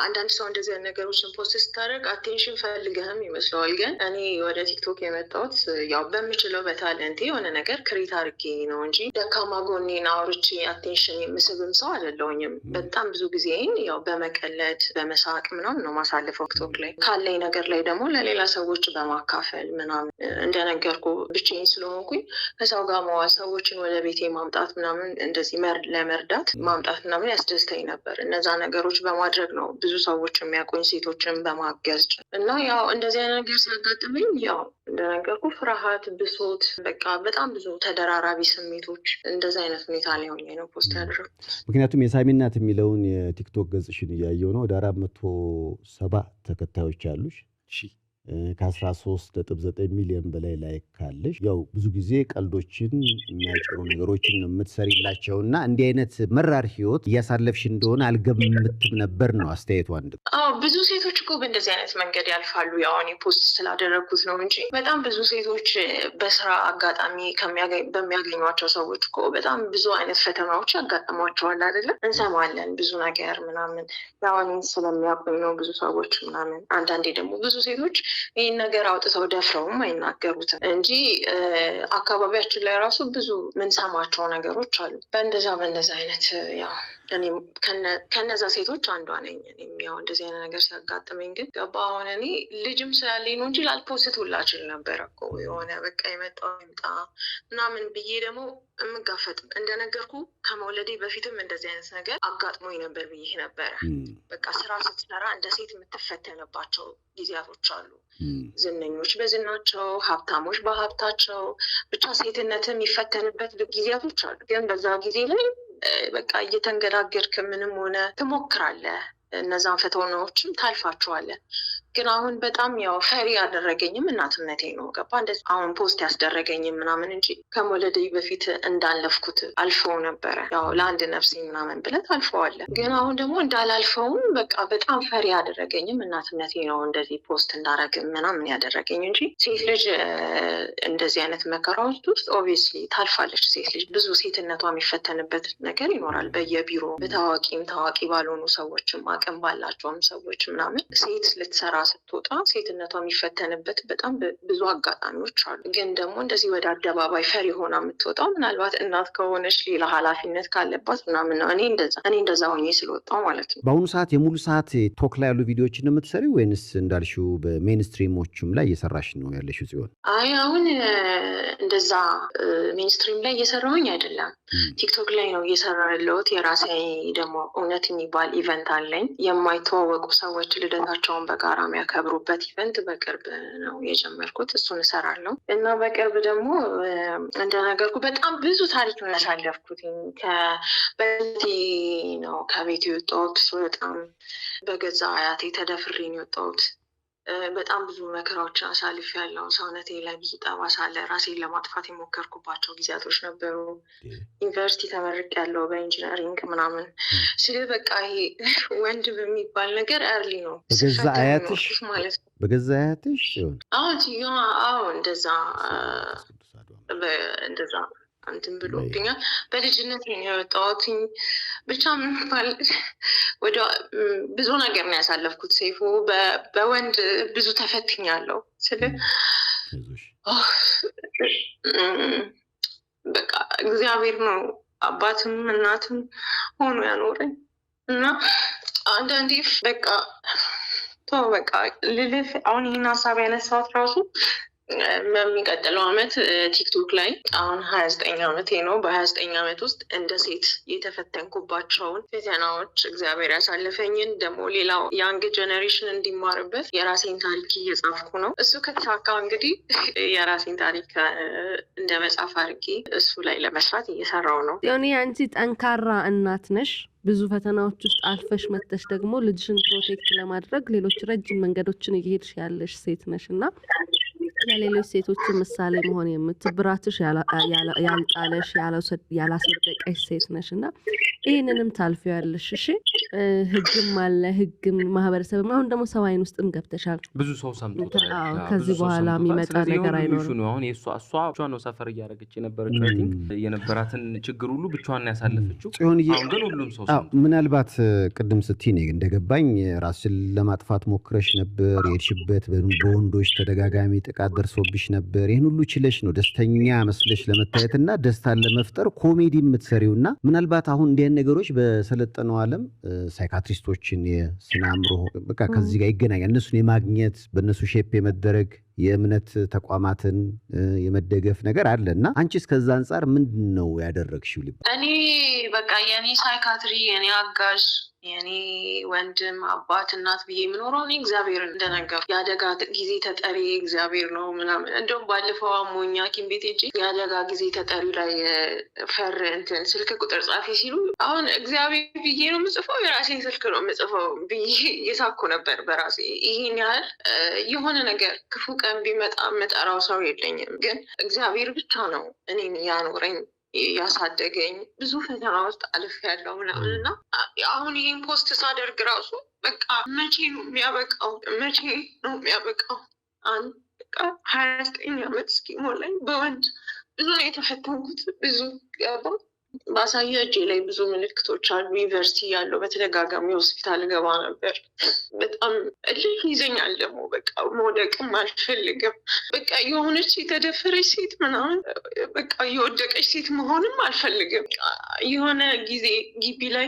አንዳንድ ሰው እንደዚህ አይነት ነገሮችን post ስታደርግ attention ፈልገህም ይመስለዋል። ግን እኔ ወደ ቲክቶክ የመጣሁት ያው በምችለው በ talent ኤ የሆነ ነገር create አድርጌ ነው እንጂ ደካማ ጎኔን አውርቼ attention የምስብም ሰው አይደለሁኝም። በጣም ብዙ ጊዜን ያው በመቀለድ፣ በመሳቅ ምናምን ነው ማሳልፈው ቲክቶክ ላይ። ካለኝ ነገር ላይ ደግሞ ለሌላ ሰዎች በማካፈል ምናምን። እንደነገርኩ ብቻዬን ስለሆንኩኝ ከሰው ጋር መዋል፣ ሰዎችን ወደ ቤቴ ማምጣት ምናምን፣ እንደዚህ ለመርዳት ማምጣት ምናምን ያስደስተኝ ነበር። እነዛ ነገሮች በማድረግ ነው ብዙ ሰዎች የሚያውቁኝ፣ ሴቶችን በማገዝ። እና ያው እንደዚህ አይነት ነገር ሲያጋጥመኝ ያው እንደነገርኩ ፍርሃት፣ ብሶት፣ በቃ በጣም ብዙ ተደራራቢ ስሜቶች፣ እንደዚ አይነት ሁኔታ ላይ ሆኜ ነው post ያደረኩት። ምክንያቱም የሳሚ እናት የሚለውን የቲክቶክ ገጽሽን እያየው ነው። ወደ 470 ተከታዮች አሉሽ። ከ13.9 ሚሊዮን በላይ like ካለሽ፣ ያው ብዙ ጊዜ ቀልዶችን የሚያጭሩ ነገሮችን ነው የምትሰሪላቸው እና እንዲህ አይነት መራር ህይወት እያሳለፍሽ እንደሆነ አልገምትም ነበር ነው አስተያየቱ። አንድ አዎ፣ ብዙ ሴቶች እኮ በእንደዚህ አይነት መንገድ ያልፋሉ። ያው እኔ post ስላደረግኩት ነው እንጂ በጣም ብዙ ሴቶች በስራ አጋጣሚ በሚያገኟቸው ሰዎች እኮ በጣም ብዙ አይነት ፈተናዎች ያጋጥሟቸዋል አይደለም? እንሰማለን ብዙ ነገር ምናምን። ያው እኔን ስለሚያውቁኝ ነው ብዙ ሰዎች ምናምን። አንዳንዴ ደግሞ ብዙ ሴቶች ይህን ነገር አውጥተው ደፍረውም አይናገሩትም እንጂ አካባቢያችን ላይ ራሱ ብዙ ምንሰማቸው ነገሮች አሉ። በእንደዛ አይነት ያው እኔም ከነዛ ሴቶች አንዷ ነኝ። እኔም ያው እንደዚህ አይነት ነገር ሲያጋጥመኝ ግን ገባ፣ አሁን እኔ ልጅም ስላለኝ ነው እንጂ ላል post ሁላ እችል ነበረ እኮ። የሆነ በቃ የመጣው ይምጣ ምናምን ብዬ ደግሞ የምጋፈጥ፣ እንደነገርኩ ከመውለዴ በፊትም እንደዚህ አይነት ነገር አጋጥሞኝ ነበር ብዬ ነበረ። በቃ ስራ ስትሰራ እንደ ሴት የምትፈተንባቸው ጊዜያቶች አሉ። ዝነኞች በዝናቸው፣ ሀብታሞች በሀብታቸው፣ ብቻ ሴትነት የሚፈተንበት ጊዜያቶች አሉ። ግን በዛ ጊዜ ላይ በቃ እየተንገዳገድክ ምንም ሆነ ትሞክራለህ። እነዛን ፈተናዎችም ታልፋቸዋለህ። ግን አሁን በጣም ያው ፈሪ ያደረገኝም እናትነቴ ነው። ገባ፣ እንደዚህ አሁን post ያስደረገኝም ምናምን እንጂ ከመውለዴ በፊት እንዳለፍኩት አልፈው ነበረ። ያው ለአንድ ነፍሴ ምናምን ብለህ ታልፈዋለህ። ግን አሁን ደግሞ እንዳላልፈውም በቃ በጣም ፈሪ ያደረገኝም እናትነቴ ነው። እንደዚህ post እንዳረግ ምናምን ያደረገኝ እንጂ ሴት ልጅ እንደዚህ አይነት መከራዎች ውስጥ obviously ታልፋለች። ሴት ልጅ ብዙ ሴትነቷ የሚፈተንበት ነገር ይኖራል። በየቢሮ በታዋቂም ታዋቂ ባልሆኑ ሰዎችም አቅም ባላቸውም ሰዎች ምናምን ሴት ልትሰራ ስትወጣ ሴትነቷ የሚፈተንበት በጣም ብዙ አጋጣሚዎች አሉ። ግን ደግሞ እንደዚህ ወደ አደባባይ ፈሪ ሆና የምትወጣው ምናልባት እናት ከሆነች፣ ሌላ ኃላፊነት ካለባት ምናምን ነው። እኔ እንደዛ ሆኜ ስለወጣው ማለት ነው። በአሁኑ ሰዓት የሙሉ ሰዓት ቲክቶክ ላይ ያሉ ቪዲዮዎችን ነው የምትሰሪው ወይንስ እንዳልሽው በ mainstream ኦቹም ላይ እየሰራሽ ነው ያለሽው ጽዮን? አይ፣ አሁን እንደዛ mainstream ላይ እየሰራሁኝ አይደለም። ቲክቶክ ላይ ነው እየሰራ ያለሁት። የራሴ ደግሞ እውነት የሚባል event አለኝ። የማይተዋወቁ ሰዎች ልደታቸውን በጋራ የሚያከብሩበት event በቅርብ ነው የጀመርኩት። እሱን እሰራለሁ እና በቅርብ ደግሞ እንደነገርኩ በጣም ብዙ ታሪክ ነው ያሳለፍኩት። ከበቴ ነው ከቤት የወጣሁት። በጣም በገዛ አያቴ ተደፍሬ ነው የወጣሁት። በጣም ብዙ መከራዎችን አሳልፌያለሁ። ሰውነቴ ላይ ብዙ ጠባሳ አለ። ራሴን ለማጥፋት የሞከርኩባቸው ጊዜያቶች ነበሩ። ዩኒቨርሲቲ ተመርቄያለሁ በ engineering ምናምን ስል በቃ ይሄ ወንድ በሚባል ነገር early ነው በገዛ ስፈተን አያትሽ? የኖርኩት ማለት ነው። በገዛ አያትሽ ሲሆን አዎ፣ አዎ፣ እንደዛ እንደዛ። እንትን ብሎብኛል። በልጅነት ነው የወጣሁት። ብቻ ምን ወደ ብዙ ነገር ነው ያሳለፍኩት። ሰይፉ፣ በወንድ ብዙ ተፈትኛለሁ ስል በቃ እግዚአብሔር ነው አባትም እናትም ሆኖ ያኖረኝ። እና አንዳንዴ በቃ ተው በቃ ልልፍ፣ አሁን ይህን ሀሳብ ያነሳሁት ራሱ በሚቀጥለው አመት ቲክቶክ ላይ፣ አሁን 29 አመቴ ነው። በ29 አመት ውስጥ እንደ ሴት የተፈተንኩባቸውን ፈተናዎች፣ እግዚአብሔር ያሳለፈኝን ደግሞ ሌላው young generation እንዲማርበት የራሴን ታሪክ እየጻፍኩ ነው። እሱ ከተሳካ እንግዲህ የራሴን ታሪክ እንደ መጽሐፍ አድርጌ እሱ ላይ ለመስራት እየሰራው ነው። ጽዮን፣ አንቺ ጠንካራ እናት ነሽ። ብዙ ፈተናዎች ውስጥ አልፈሽ መጥተሽ ደግሞ ልጅሽን protect ለማድረግ ሌሎች ረጅም መንገዶችን እየሄድሽ ያለሽ ሴት ነሽ እና ለሌሎች ሴቶች ምሳሌ መሆን የምትብራትሽ ያልጣለሽ ያላስወደቀሽ ሴት ነሽ እና ይህንንም ታልፊያለሽ። እሺ፣ ህግም አለ፣ ህግም ማህበረሰብም፣ አሁን ደግሞ ሰው አይን ውስጥም ገብተሻል። ብዙ ሰው ሰምቶታል። ከዚህ ብዙ ሰው በኋላ ሰምቶታል። የሚመጣ ስለዚህ ነገር የሁሉም አይኖርም። issue ነው። አሁን የእሷ እሷ ብቻዋን ነው suffer እያደረገች የነበረችው። I think የነበራትን ችግር ሁሉ ብቻዋን ነው ያሳለፈችው። ጽዮንዬ፣ አሁን ግን ሁሉም ሰው ምናልባት ቅድም ስትይ እኔ እንደገባኝ ራስሽን ለማጥፋት ሞክረሽ ነበር። የሄድሽበት በወንዶች ተደጋጋሚ ጥቃት ደርሶብሽ ነበር። ይህን ሁሉ ችለሽ ነው ደስተኛ መስለሽ ለመታየትና ደስታን ለመፍጠር ኮሜዲ የምትሰሪው። እና ምናልባት አሁን እንዲህ አይነት ነገሮች በሰለጠነው ዓለም psychiatrist ኦችን፣ የስነ አእምሮ በቃ ከዚህ ጋር ይገናኛል። እነሱን የማግኘት፣ በእነሱ shape የመደረግ፣ የእምነት ተቋማትን የመደገፍ ነገር አለ። እና አንቺስ ከዛ አንጻር ምንድን ነው ያደረግሽው? ሊባ እኔ በቃ የኔ psychiatry፣ የኔ አጋዥ፣ የኔ ወንድም፣ አባት፣ እናት ብዬ የምኖረው እኔ እግዚአብሔር እንደነገሩ የአደጋ ጊዜ ተጠሪ እግዚአብሔር ነው ምናምን። እንደውም ባለፈው አሞኝ ሐኪም ቤት ሄጄ የአደጋ ጊዜ ተጠሪ ላይ ፈር እንትን ስልክ ቁጥር ጻፊ ሲሉ አሁን እግዚአብሔር ብዬ ነው የምጽፈው፣ የራሴን ስልክ ነው የምጽፈው ብዬ እየሳኩ ነበር በራሴ። ይህን ያህል የሆነ ነገር ክፉ ቀን ቢመጣ የምጠራው ሰው የለኝም፣ ግን እግዚአብሔር ብቻ ነው እኔን ያኖረኝ፣ ያሳደገኝ። ብዙ ፈተና ውስጥ አልፌያለሁ ምናምን። እና አሁን ይህን post ሳደርግ ራሱ በቃ መቼ ነው የሚያበቃው? መቼ ነው የሚያበቃው? አንድ በቃ 29 ዓመት እስኪሞላኝ በወንድ ብዙ ነው የተፈተንኩት። ብዙ ገባ ባሳየ እጄ ላይ ብዙ ምልክቶች አሉ። ዩኒቨርሲቲ ያለው በተደጋጋሚ ሆስፒታል ገባ ነበር። በጣም እልህ ይዘኛል ደግሞ፣ በቃ መውደቅም አልፈልግም። በቃ የሆነች የተደፈረች ሴት ምናምን በቃ የወደቀች ሴት መሆንም አልፈልግም። የሆነ ጊዜ ግቢ ላይ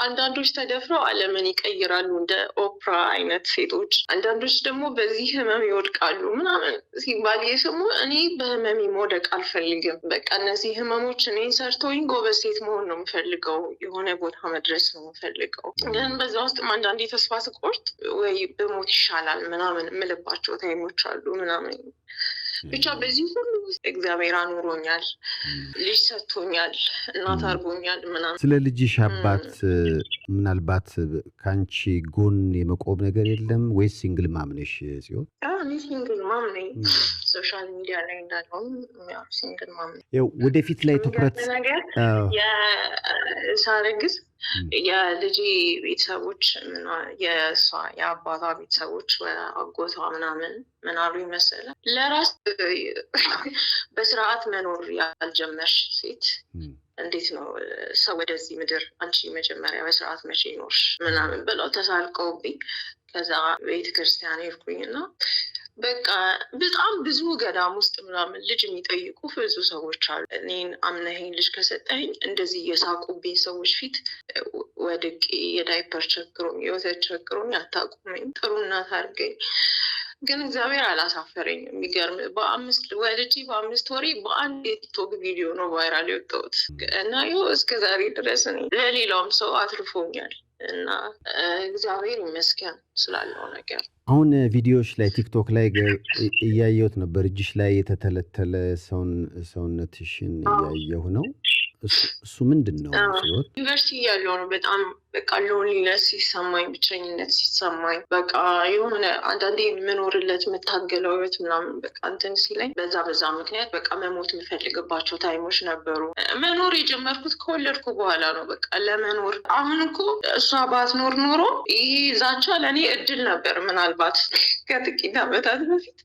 አንዳንዶች ተደፍረው ዓለምን ይቀይራሉ እንደ ኦፕራ አይነት ሴቶች፣ አንዳንዶች ደግሞ በዚህ ህመም ይወድቃሉ ምናምን ሲባል የሰሙ እኔ በህመሜ መውደቅ አልፈልግም። በቃ እነዚህ ህመሞች እኔን ሰርተውኝ ጎበዝ ሴት መሆን ነው የምፈልገው። የሆነ ቦታ መድረስ ነው የምፈልገው። ግን በዛ ውስጥም አንዳንዴ ተስፋ ስቆርጥ ወይ ብሞት ይሻላል ምናምን የምልባቸው time ኦች አሉ ምናምን። ብቻ በዚህ ሁሉ ውስጥ እግዚአብሔር አኑሮኛል፣ ልጅ ሰጥቶኛል፣ እናት አድርጎኛል ምናምን። ስለ ልጅሽ አባት ምናልባት ከአንቺ ጎን የመቆም ነገር የለም ወይስ single mom ነሽ ጽዮን? እኔ single mom ነኝ። Social media ላይ እንዳለውም ያው single mom ነኝ። ያው ወደፊት ላይ ትኩረት የሚገርም ነገር ሳረግዝ የልጄ ቤተሰቦች፣ የእሷ የአባቷ ቤተሰቦች፣ አጎቷ ምናምን ምን አሉ ይመስላል? ለራስ በስርዓት መኖር ያልጀመርሽ ሴት እንዴት ነው ሰው ወደዚህ ምድር፣ አንቺ መጀመሪያ በስርዓት መቼ ኖርሽ ምናምን ብለው ተሳልቀውብኝ ከዛ ቤተ ክርስቲያን ሄድኩኝ። እና በቃ በጣም ብዙ ገዳም ውስጥ ምናምን ልጅ የሚጠይቁ ብዙ ሰዎች አሉ። እኔን አምነኸኝ ልጅ ከሰጠኸኝ እንደዚህ እየሳቁብኝ ሰዎች ፊት ወድቄ የዳይፐር ቸግሮኝ፣ የወተት ቸግሮኝ አታቁመኝ፣ ጥሩ እናት አድርገኝ። ግን እግዚአብሔር አላሳፈረኝም። የሚገርም በ5 ወልጄ በ5 ወሬ በአንድ የቲክቶክ ቪዲዮ ነው viral የወጣሁት። እና ይኸው እስከ ዛሬ ድረስ እኔ ለሌላውም ሰው አትርፎኛል እና እግዚአብሔር ይመስገን ስላለው ነገር። አሁን ቪዲዮዎች ላይ ቲክቶክ ላይ እያየሁት ነበር። እጅሽ ላይ የተተለተለ ሰውነትሽን እያየሁ ነው። እሱ ምንድን ነው ጽዮን? ዩኒቨርሲቲ እያለሁ ነው በጣም በቃ loneliness ሲሰማኝ፣ ብቸኝነት ሲሰማኝ፣ በቃ የሆነ አንዳንዴ የምኖርለት የምታገለው ህይወት ምናምን በቃ እንትን ሲለኝ በዛ በዛ ምክንያት በቃ መሞት የምፈልግባቸው time ኦች ነበሩ። መኖር የጀመርኩት ከወለድኩ በኋላ ነው። በቃ ለመኖር፣ አሁን እኮ እሷ ባትኖር ኖሮ ይሄ ዛቻ ለእኔ እድል ነበር። ምናልባት ከጥቂት ዓመታት በፊት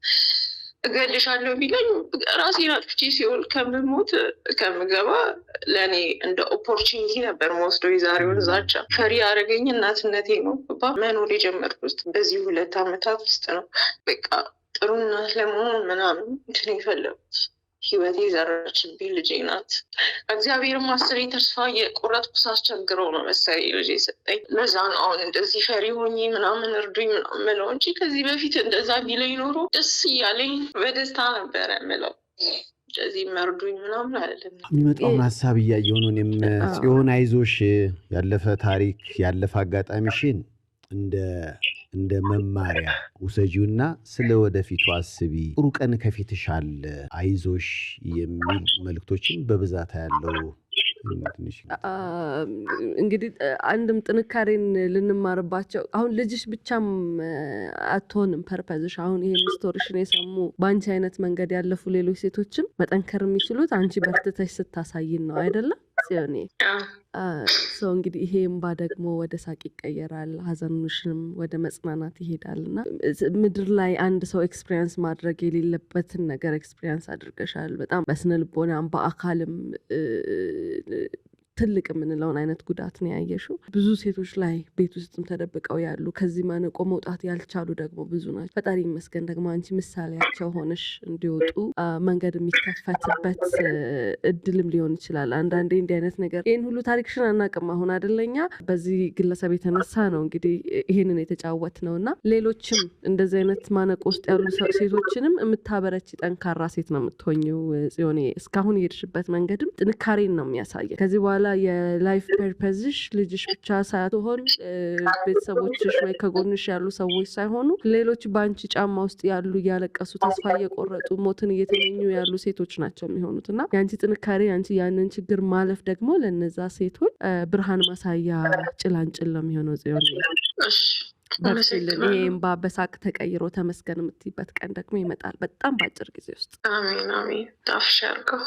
እገልሻለሁ ቢለኝ ራሴን አጥፍቼ ሲኦል ከምሞት ከምገባ ለእኔ እንደ opportunity ነበር መወስደው የዛሬውን ዛቻ። ፈሪ ያደረገኝ እናትነቴ ነው። መኖር የጀመርኩት በዚህ 2 አመታት ውስጥ ነው። በቃ ጥሩ እናት ለመሆን ምናምን እንትን የፈለጉት ህይወቴ የዘራችብኝ ልጄ ናት። እግዚአብሔርም አስሬ ተስፋ የቆረጥኩ ሳስቸግረው ነው መሰለኝ ልጄ የሰጠኝ። ለዛ ነው አሁን እንደዚህ ፈሪ ሆኜ ምናምን እርዱኝ ምናምን ምለው እንጂ ከዚህ በፊት እንደዛ ቢለኝ ኖሮ ደስ እያለኝ በደስታ ነበረ ምለው። እንደዚህ መርዱኝ ምናምን አይደለም። የሚመጣውን ሀሳብ እያየሁ ነው። እኔም ጽዮን አይዞሽ፣ ያለፈ ታሪክ ያለፈ አጋጣሚሽን እንደ መማሪያ ውሰጂውና ስለ ወደፊቱ አስቢ። ጥሩ ቀን ከፊትሽ አለ፣ አይዞሽ የሚል መልእክቶችን በብዛት ያለው ትንሽ እንግዲህ አንድም ጥንካሬን ልንማርባቸው አሁን ልጅሽ ብቻም አትሆንም purpose ሽ። አሁን ይሄን story ሽን የሰሙ በአንቺ አይነት መንገድ ያለፉ ሌሎች ሴቶችም መጠንከር የሚችሉት አንቺ በርትተሽ ስታሳይን ነው አይደለም ጽዮኔ? So እንግዲህ ይሄ እምባ ደግሞ ወደ ሳቅ ይቀየራል፣ ሀዘንሽንም ወደ መጽናናት ይሄዳል እና ምድር ላይ አንድ ሰው experience ማድረግ የሌለበትን ነገር experience አድርገሻል። በጣም በስነ ልቦናም በአካልም ትልቅ የምንለውን አይነት ጉዳት ነው ያየሽው። ብዙ ሴቶች ላይ ቤት ውስጥም ተደብቀው ያሉ ከዚህ ማነቆ መውጣት ያልቻሉ ደግሞ ብዙ ናቸው። ፈጣሪ ይመስገን ደግሞ አንቺ ምሳሌያቸው ሆነሽ እንዲወጡ መንገድ የሚከፈትበት እድልም ሊሆን ይችላል። አንዳንዴ እንዲህ አይነት ነገር ይህን ሁሉ ታሪክሽን አናውቅም። አሁን አደለኛ በዚህ ግለሰብ የተነሳ ነው እንግዲህ ይህንን የተጫወት ነው እና ሌሎችም እንደዚህ አይነት ማነቆ ውስጥ ያሉ ሴቶችንም የምታበረቺ ጠንካራ ሴት ነው የምትሆኝው ጽዮኔ። እስካሁን የሄድሽበት መንገድም ጥንካሬን ነው የሚያሳየ። ከዚህ በኋላ የ life purpose ሽ ልጅሽ ብቻ ሳትሆን ቤተሰቦችሽ ወይ ከጎንሽ ያሉ ሰዎች ሳይሆኑ ሌሎች በአንቺ ጫማ ውስጥ ያሉ እያለቀሱ ተስፋ እየቆረጡ ሞትን እየተመኙ ያሉ ሴቶች ናቸው የሚሆኑት እና የአንቺ ጥንካሬ፣ የአንቺ ያንን ችግር ማለፍ ደግሞ ለነዛ ሴቶች ብርሃን ማሳያ ጭላንጭል ነው የሚሆነው። ጽዮን በርቺልን። ይሄ እምባ በሳቅ ተቀይሮ ተመስገን የምትይበት ቀን ደግሞ ይመጣል በጣም በአጭር ጊዜ ውስጥ። አሜን አሜን። ጣፍሽ ያርገው።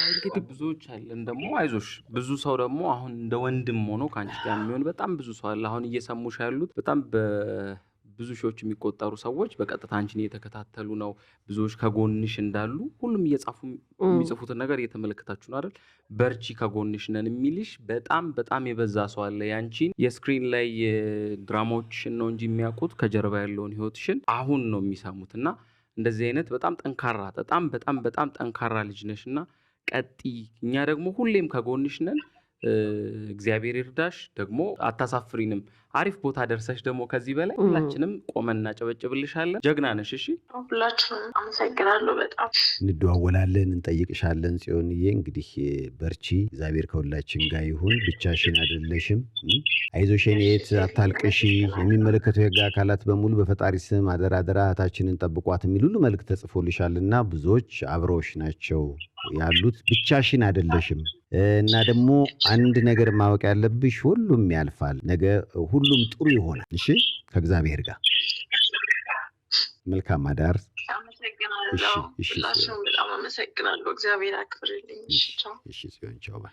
እንግዲህ ብዙዎች አለን ደግሞ አይዞሽ። ብዙ ሰው ደግሞ አሁን እንደ ወንድም ሆኖ ከአንቺ ጋር የሚሆን በጣም ብዙ ሰው አለ። አሁን እየሰሙሽ ያሉት በጣም በብዙ ሺዎች የሚቆጠሩ ሰዎች በቀጥታ አንቺን እየተከታተሉ ነው። ብዙዎች ከጎንሽ እንዳሉ ሁሉም እየጻፉ የሚጽፉትን ነገር እየተመለከታችሁ ነው አይደል? በርቺ ከጎንሽ ነን የሚልሽ በጣም በጣም የበዛ ሰው አለ። ያንቺን የ screen ላይ ድራማዎችሽን ነው እንጂ የሚያውቁት ከጀርባ ያለውን ህይወትሽን አሁን ነው የሚሰሙት እና እንደዚህ አይነት በጣም ጠንካራ በጣም በጣም በጣም ጠንካራ ልጅ ነሽ እና ቀጥይ። እኛ ደግሞ ሁሌም ከጎንሽ ነን። እግዚአብሔር ይርዳሽ። ደግሞ አታሳፍሪንም። አሪፍ ቦታ ደርሰሽ ደግሞ ከዚህ በላይ ሁላችንም ቆመን እናጨበጭብልሻለን። ጀግና ነሽ። እሺ። ሁላችሁም አመሰግናለሁ በጣም። እንደዋወላለን፣ እንጠይቅሻለን። ጽዮንዬ እንግዲህ በርቺ፣ እግዚአብሔር ከሁላችን ጋር ይሁን። ብቻሽን አይደለሽም። አይዞሽ የኔ እህት፣ አታልቅሺ። የሚመለከተው የህግ አካላት በሙሉ በፈጣሪ ስም አደራ አደራ እህታችንን ጠብቋት የሚል ሁሉ መልእክት ተጽፎልሻልና ብዙዎች አብረውሽ ናቸው ያሉት። ብቻሽን አይደለሽም። እና ደግሞ አንድ ነገር ማወቅ ያለብሽ ሁሉም ያልፋል። ነገ ሁሉም ጥሩ ይሆናል። እሺ፣ ከእግዚአብሔር ጋር መልካም አዳር። አመሰግናለሁ። እሺ። ሁላችሁም በጣም አመሰግናለሁ። እግዚአብሔር ያክብርልኝ። እሺ፣ ቻው። እሺ ጽዮን፣ ቻው bye።